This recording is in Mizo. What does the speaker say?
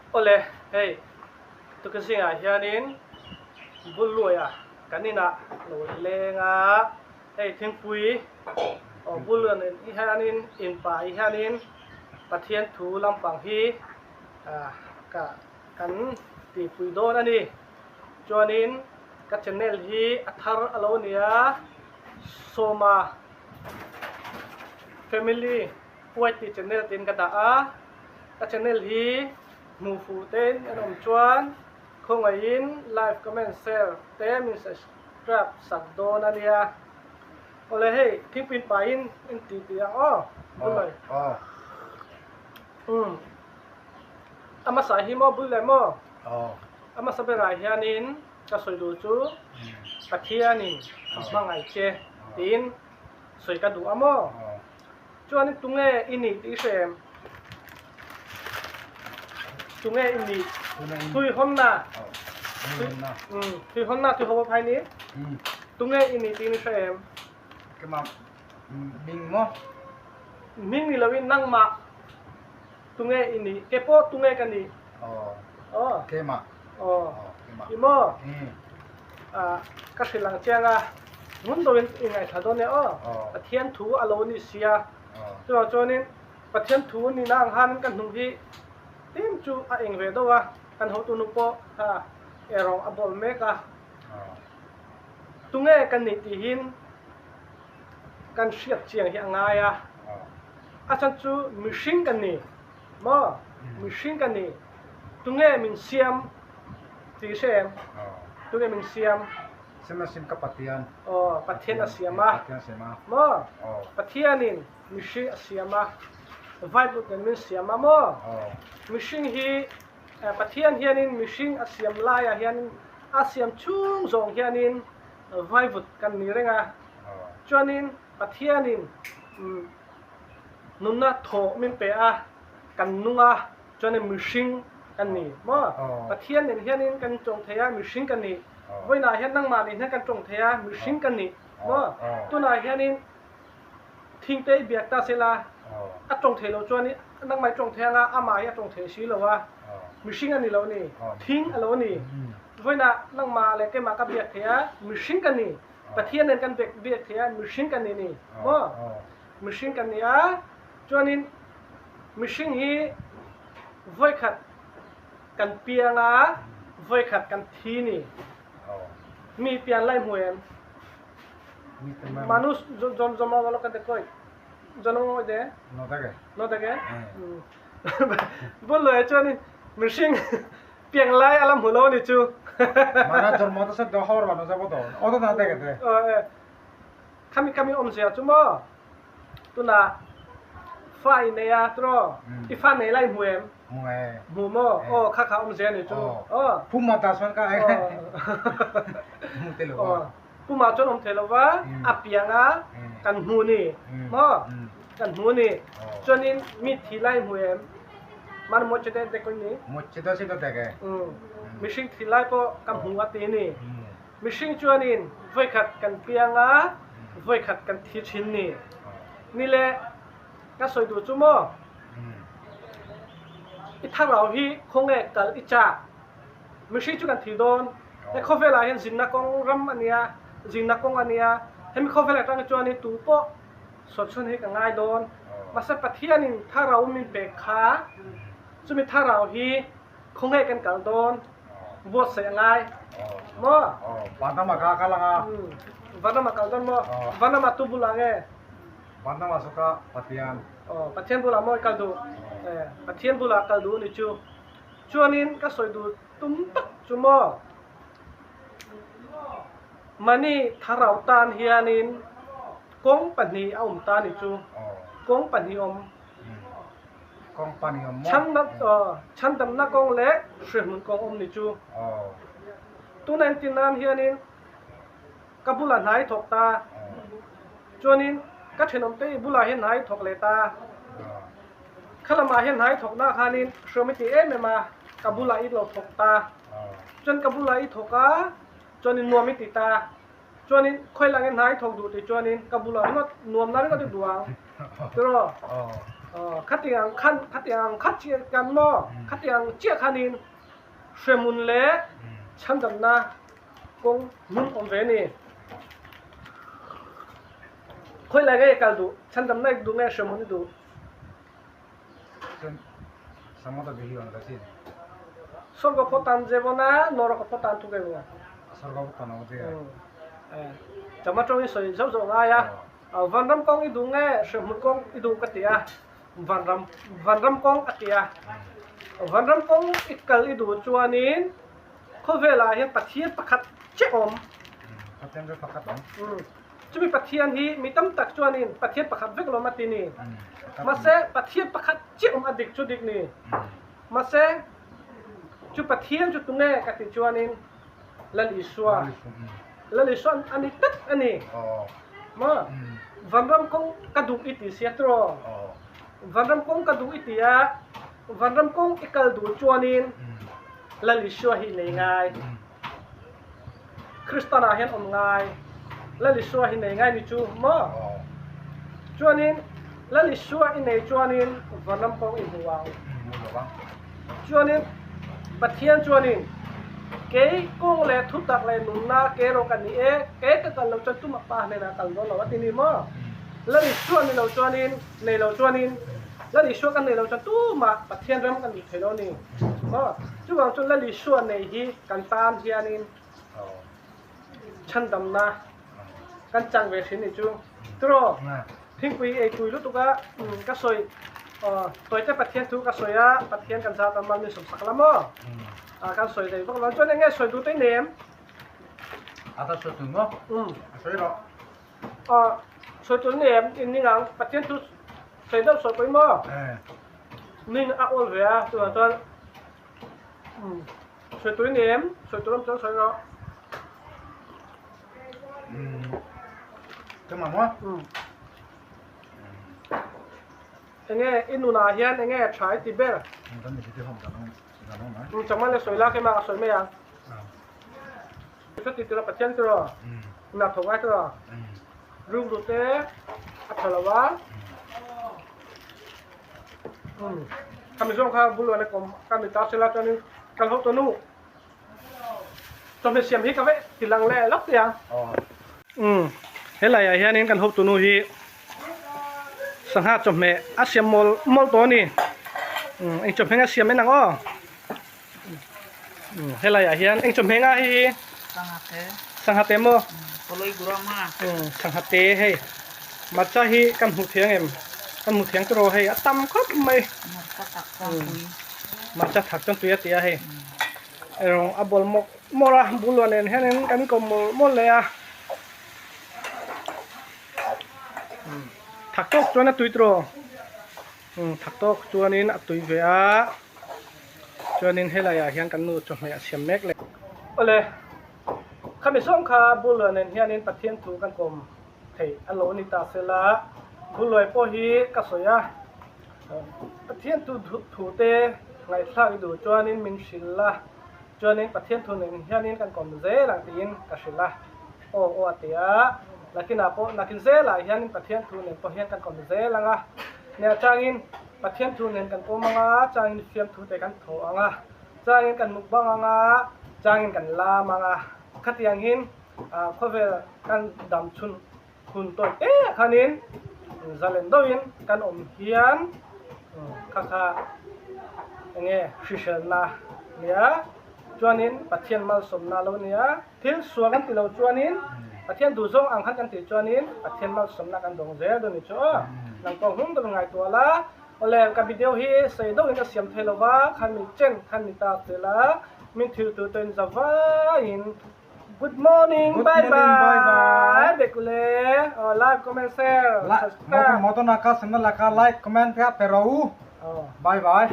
Awle, hei tukin zingah hianin Bulluaia kan inah lo leng a, hei thingpui aw Bulluaia nen hianin inpa hi hianin Pathian thu lampang hi ka kan tihpui dawn a ni. Chuanin ka channel hi a thar a lo ni a, Sawma Family YT channel tiin ka dah a, ka channel hi hmuh fuh tein an awm chuan khawngaihin like, comment, share te min subscribe sak dawn a nia. Awle hei thingpui pahin in ti tih ang aw, bul mai. Umm a hmasa hi maw bul leh maw? A hmasa berah hianin ka sawi duh chu Pathianin a hmangaih che tiin sawi ka duh a maw? Chuanin tunge i nih tih i hre em? Tunge i nih? Thui hawnna. Thui hawnna thui haw phai ni. Tunge i nih tih i hre em? Keimah hming maw? Hming ni loin nangmah tunge i nih? Ke pawh tunge ka nih? Aw. Keimah. Aw. I maw? Ka hrilh ang chiang a, ngun deuhin i ngaihthla dawn e aw. Pathian thu a lo ni sia. Chuvang chuanin Pathian thu nihna ang khanin ka hnung hi tlem chu a eng ve deuh a, kan hotunu pawh kha erawh a bawl mek a. Tunge ka nih tihin kan hriat chiang hi a ngai a, a chhan chu mihring ka ni maw? Mihring ka ni, tunge min siam tih hre em? Tunge min siam? Siam a siam ka Pathian. Aw, Pathian a siam a. Pathian a siam a. Maw? Pathianin mihring a siam a, vaivut nen min siam a maw? Mihring hi Pathian hianin mihring a siam laiah hianin a siam chhung zawng hianin vaivut kan ni reng a. Chuanin Pathianin nunna thaw min pe a, kan nung a, chuanin mihring kan ni maw? Pathian nen hianin kan tawng thei a, mihring kan ni. Vawiinah hian nangmah nen hian kan tawng thei a, mihring kan ni maw? Tunah hianin Thingte i biak ta sela, a tawng thei lo chuan nangmah i tawng thei anga amah hi a tawng thei si lo a, mihring a ni lo a ni, thing a lo a ni. Vawiinah nangmah leh keimah ka biak thei a, mihring ka ni, Pathian nen kan biak thei a, mihring ka ni ni maw? Mihring ka ni a, chuanin mihring hi vawikhat kan piang a, vawikhat kan thi ni. Mi pian lai hmu em? মানুষ জন্মগলকে দেখো জন্ম দে নথাকে নথাকে বললো এচনি মিশিং পিয়াংলাই আলাম হলো নি চু মানে জন্ম তো সে খবর বানো যাব তো অত না দেখে দে kami kami om zia chu mo tuna fa in nei a tro i fa nei lai hmu em hmu e hmu mo o kha kha om zia ni chu o puma ta chuan ka e hmu te lo Pumah chuan awm thei lo va, a piang a, kan hmu ni maw? Kan hmu ni. Chuanin mi thi lai hmu em? Mane moche te dek ni. Moche te si ta dek e. Mihring thi lai pawh ka hmu a ti ni. Mihring chuanin vawikhat kan piang a, vawikhat kan thi thin ni. Ni le, ka sawi duh chu maw? I thlarau hi khawnge kal i chak? Mihring chu kan thi dawn. He khawvelah hian zinna kawng ram a nia, zinna kawng a nia. Hemi khawvel atang chuanin tu pawh sawtchhun hi ka ngai dawn. Mahse Pathianin thlarau min pek kha, chumi thlarau hi khawnge kan kal dawn, buatsaih a ngai maw? Vanram a ka kal ang a. Vanram a kal dawn maw? Vanram a tu bulah nge? Vanram a suka Pathian. Aw, Pathian bulah maw i kal duh? Pathian bulah kal duh ni chu. Chuanin ka sawi duh tum tak chu maw? Mahni tharau tan hianin kawng pahnih a awm ta ni chu. Kawng pahnih awm. Kawng pahnih awm maw? Chhandamna kawng leh hrehmun kawng awm ni chu. Tuna entir nan hianin ka bulah hna i thawk ta. Chuanin ka thenawmte i bulah hian hna i thawk leh ta. Kha lamah hian hnai thawkna khanin hriam i ti em em a, ka bulah i lo thawk ta. Chuan ka bulah i thawk a, chuanin nuam i ti ta. Chuanin khawi lang in hnai thawk duh tih chuanin ka bulah ringawt nuam na ringawt i duh ang. Tiraw? Khatiang khan khatiang khat chiah kan maw khatiang chiah khanin hremhmun leh chhandamna kawng hmun awm ve a ni. Khawi lai nge kal duh chhandamna i duh nge hremhmun i duh? Sorgo photan jebona norok photan thuk ebo. Chama tawng i sawi zauh zauh ngai a. Vanram kawng i duh nge hremhmun kawng i duh ka ti a. Vanram vanram kawng a ti a. Vanram kawng i kal i duh chuanin khawvelah hian Pathian pakhat chiah awm. Pathian chu pakhat awm. Chumi Pathian hi mi tam tak chuanin Pathian pakhat vek lawm a ti ni. Mahse Pathian pakhat chiah awm a dik chu dik ni. Mahse chu Pathian chu tunge ka ti chuanin Lal Isua, Lal Isua a ni tlat a ni. Maw? Vanram kawng ka duh i ti sia tiraw? Vanram kawng ka duh i ti a, Vanram kawng i kal duh chuanin Lal Isua hi nei ngai. Kristanah hian awm ngai. Lal Isua hi nei ngai ni chu maw? Chuanin Lal Isua i nei chuanin vanram kawng i hmu ang. Chuanin Pathian chuanin kei kawng leh thutak leh nunna ke erawh ka ni e, kei ka kal lo chuan tumah pa hnenah kal dawn lo a ti ni maw? Lal Isua ni lo chuanin nei lo chuanin Lal Isua kan nei lo chuan tumah Pathian ram kan duh thei lo a ni maw? Chuvang chuan Lal Isua nei hi kan tan hianin chhandamna kan chang ve thin ni chu. Tiraw, thingpui ei tui lutuk a ka sawi tawite Pathian thu ka sawi a, Pathian kan zat a mal min sawmsak la maw? Kan sawi rei vak lo. Chuan eng nge sawi duh tei nem? A ta sawi tun maw? A sawi rawh. Sawi tun nem in ning ang Pathian thu sawi deuh sawi pawh maw? Ning a awl ve a, chuvang chuan Sawi tui nem, sawi tur awm chuan sawi rawh. Ka mamawh a. Enge i nunah hian enge tha i ti ber? Changmal le sawi la keimah ka sawi mai ang. Chuti tura Pathian chu rawh. Hna thawk ngai chu rawh. Rukru te a tha lo a. Khami zawng kha bul luan a kawm ka mi ta sela chuanin kal ho tawh nu. Chawhmeh siam hi ka veh ti lang leh lawk teh ang. Helaiah hianin kan hotunu hi sangha chawhmeh a siam mawl mawl tawh a ni. Eng chawhmeh nge a siam en ang aw. Helaiah hian eng chawhmeh nga hei hi? Sanghate. Sanghate maw? Pawloi gurama. Sanghate hei. Marcha hi kan hmuh thiang em? Kan hmuh thiang tiraw hei a tam khawp mai. Marcha thak chuan tui. Marcha thak chuan tui a ti a hei. Erawng a bawl mawk mawlh a bul nen hianin kan kawm mawlh mawlh leh a. Thak tawk chuan a tui tiraw? Thak tawk chuanin a tui ve a, chuanin helaiah hian kan nu chawhmeh a siam mek leh. Awle, khami zawng kha Buluai nen hianin Pathian thu kan kawm thei a lo ni ta sela, Buluai pawh hi ka sawi a, Pathian thu thu te ngaihthlak i duh chuanin min hrilh a, chuanin Pathian thu nen hianin kan kawm zel ang tiin ka hrilh a, aw aw a ti a, nakinah pawh nakin zelah hianin Pathian thu nen pawh hian kan kawm zel ang a. Nia changin Pathian thu nen kan pawm ang a, changin fiamthu te kan thaw ang a, changin kan mukbang ang a, changin kan lam ang a. Khatiang hin khawvel kan dam chhun hun tawi te khanin zalen deuhin kan awm hian kha kha enge hriselna nia chuanin Pathian malsawmna lo nia. Thil sual kan ti lo chuanin, Pathian duh zawng ang khan kan tih chuanin Pathian malsawmna kan dawng zel dawn ni chu aw. Nang pawh hmung deuhin ngaihtuah la, awle ka video hi sei deuhin ka siam thei lova, khan min chen khan mi tak zel a, min thil tur tawhin za vaiin Good morning, bye bye, Bekule, aw like, comment, share, subscribe. Motor naka simna laka like, comment, pe ro u. Bye bye.